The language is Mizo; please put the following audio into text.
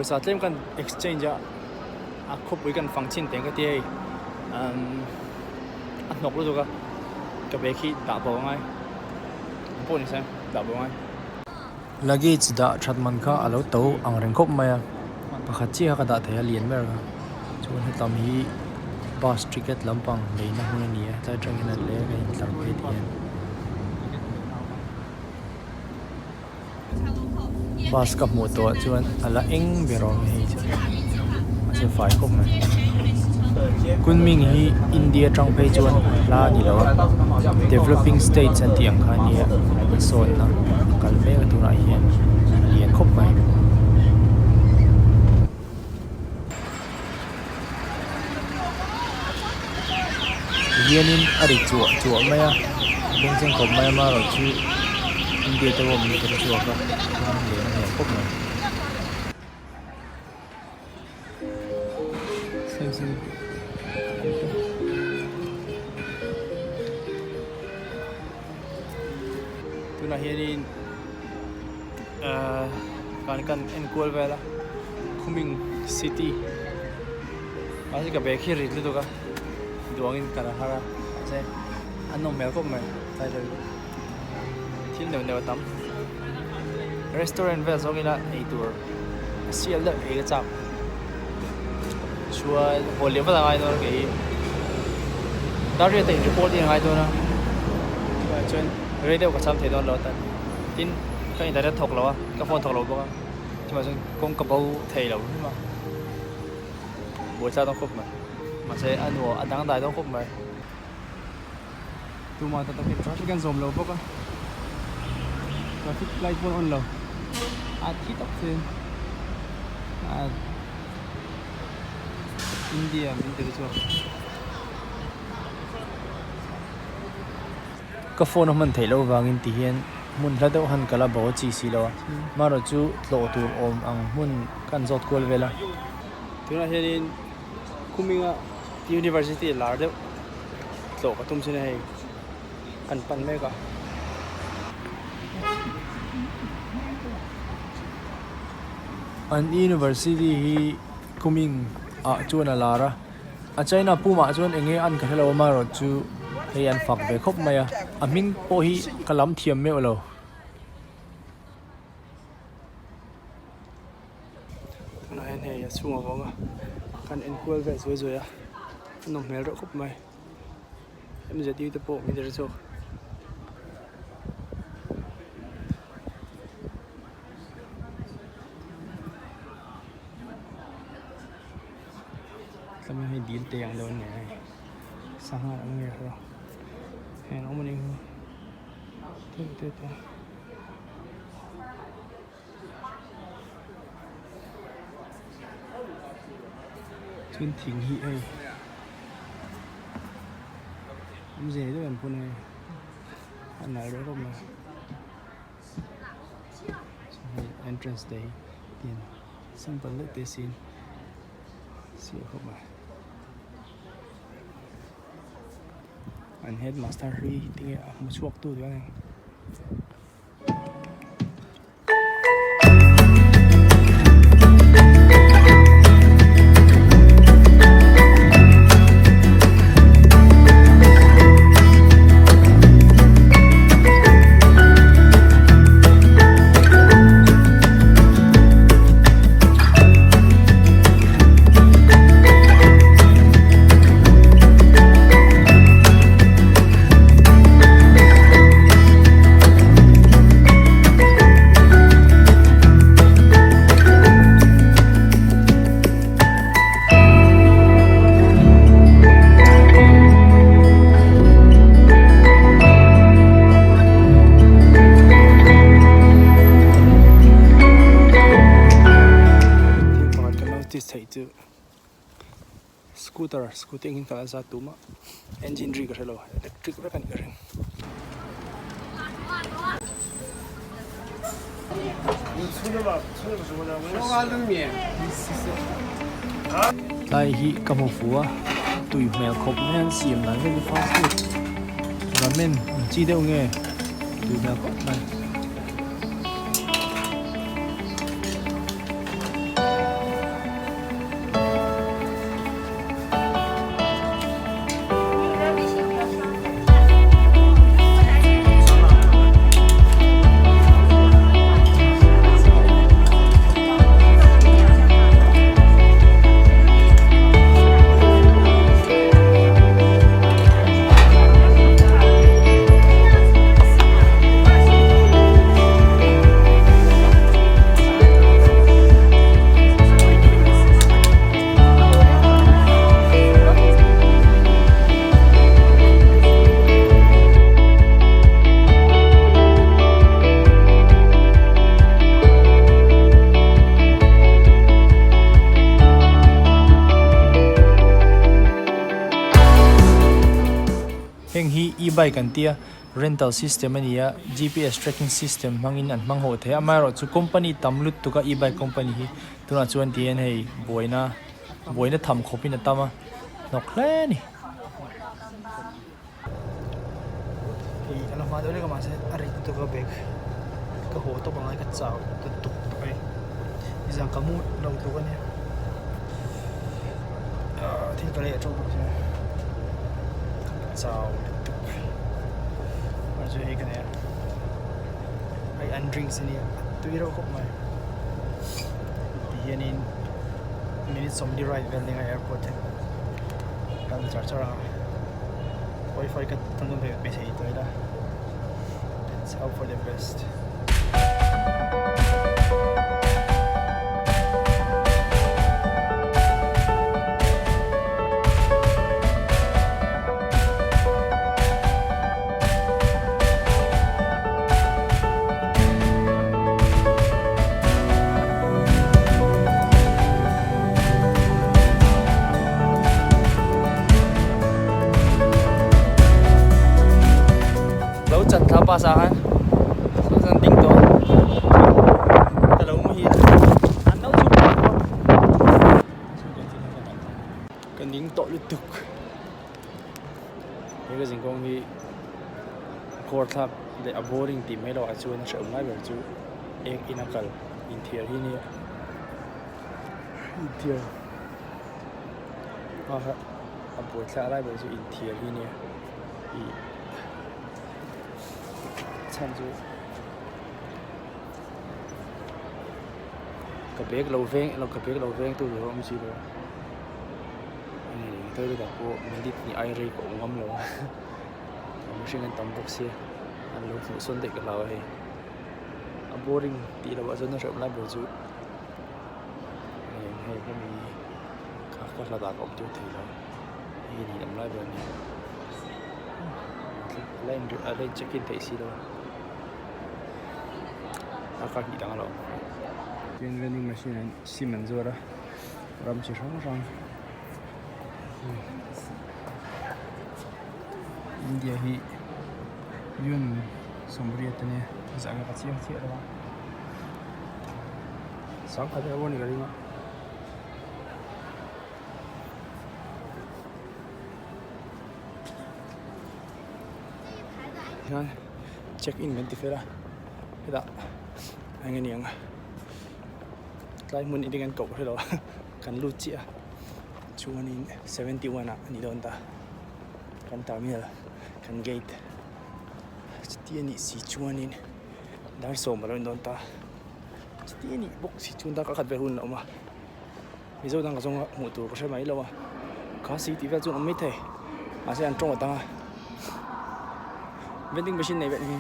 Pawisa tlem kan exchange a a khawpui kan fang chin teng ka ti hei umm a hnawk lutuk a ka bag hi dah bo angai pawh ni se dah bo angai. Luggage dah that man kha a lo to ang reng khawp mai a pakhat chiah kha ka dah thei a lian ber kha chuan hetam hi bus ticket lampang leina hmun a ni a tlai atang hian a leng a intlar phei ti hian. Bus ka hmuh tawh ah chuan a la eng ber awm hei chu mahse fai khawp mai Kunming hi India atang phei chuan hla a ni lo a developing states an tih ang kha a nia hmasawnna a kal mek a tunah hian a lian khawp mai. Hianin a ri chuah chuah mai a bengchheng khawp mai a amaherawhchu India te pawh min tel chhuak a an len a hmel khawp mai. Tunah hianin ahh kan kan enkual vel a Khuming city mahse ka bag hi rit lutuk a duangin kal a har a mahse a nawm hmel khawp mai tlai vel chu thil neuh neuh a tam restaurant vel zawng ila eitur a sial deuh ei ka chak chuan haw leh vat a ngai dawn a kei hi dar riat a in report hi a ngai dawn a chuan rei deuh ka cham thei dawn lo atan tin ka internet thawk lo a ka phone thawk lo bawk a chuvang chuan kawng ka bo thei lo hrim a buaithlak dawn khawp mai mahse a nuam a dangdai dawn khawp mai tumah ta takin traffic an zawm lo bawk a traffic light pawh an on lo a thi tawp thin a India min tel chhuak. Ka phone a hman theih loh vangin ti hian hmun hla deuh han kal a bo a chi si lo a, marawh chu tlawh tur awm ang hmun ka han zawt kual vel a. Tunah hianin Kuminga University lar deuh tlawh ka tum chin a hei kan pan mek a. An University hi Kuming ah chuan a lar a. A China pumah chuan eng nge an ka hrelo amaherawh chu hei an fak ve khawp mai a, a hming pawh hi ka lam thiam meuh lo. Tunah hian hei a chhung avang a kan enkual vel zuai zuai a, a nawm hmel reuh khawp mai. MZU te pawh min zir chhuak. Tlem hei dil te ang deuh an nei a hei sangha an awm nge hrelo heng an awm anih hi te te te chuan thing hi hei awmze nei deuh an phun a hei a nalh reuh khawp mai hei entrance te hi tin simple deuh te siin siah khawp mai an headmaster hlui tinge a hmu chhuak tu te ang. Thil pakhat kan notice theih chu scooter scooty engin kal a zat tum a engine ri ka hre lo electric vek a nih ka ring. Tlai hi ka hmu fu a tui hmel khawp mai an siam dan vel hi fast food ramen ang chi deuh nge tui hmel khawp mai. E-bike an tia rental system a ni a G_P_S tracking system hmangin an hmang hawh thei a amaherawhchu company tam lutuk a e-bike company hi tunah chuan ti hian hei buaina buaina tham khawpin a tam a hnawk hle a ni. Hei a la hma deuh lek a mahse a rit lutuk a bag ka haw tawp ang a ka chau ta tuk tuk a ni nizan ka mu lo tuk a nia ahh thil ka lei a teuh bawk sia ka chau lutuk mahse chu hei ka nei a hei an drinks a nia a tui reuh khawp mai tihianin minute sawmli ride vel nia airport hi kal char char ang a. Wifi ka tan dawn ve thei tawh ila let's hope for the best. Lo chat thla bus ah khan saw chuan ding tawh a ka lo muhil a an lo chhuk tawh bawk ka ning tawh lutuk he ka zinkawng hi kawr thlak leh a boring tih mai loh ah chuan a hrehawm lai ber chu ek in a kal inthiar hi nia inthiar. A buaithlak lai ber chu inthiar hi nia ih chhan chu ka bag lo veng emaw ka bag lo veng tu tur a awm si lo a toilet ah pawh minute hnih ai rei ka awm ngam lo a mihring an tam bawk sia an lo hmuh sawn daih ka hlau a hei a boring tih loh ah chuan a hrehawm lai ber chu. Hei hemi kha ka hla dah ka awm tir thei lo hei hi nin awm lai ber a ni a la in a la in check in theih si lo a kar hnih dang a la awm tin vending machine ah sim an zuar a ram chi hrang hrang India hi yun sawmriat a nia zah ka chiang chiah lo a. Sangha te a ni ka ring a. Hian check in kan ti fel a hetah eng nge ni ang tlai hmun in kan koh hrelo a kan lut chiah a chuanin 71 ah a ni dawn ta kan terminal kan gate chuti a nih si chuanin dar sawm a lo in dawn ta. Chuti a nih bawk si chuan darkar khat vel hun a awm a, Mizo dang ka zawnga hmuh tur ka hre mai lo a, kha si tih vel chuan awm mai thei mahse an tawng atang a vending machine nei vek hi.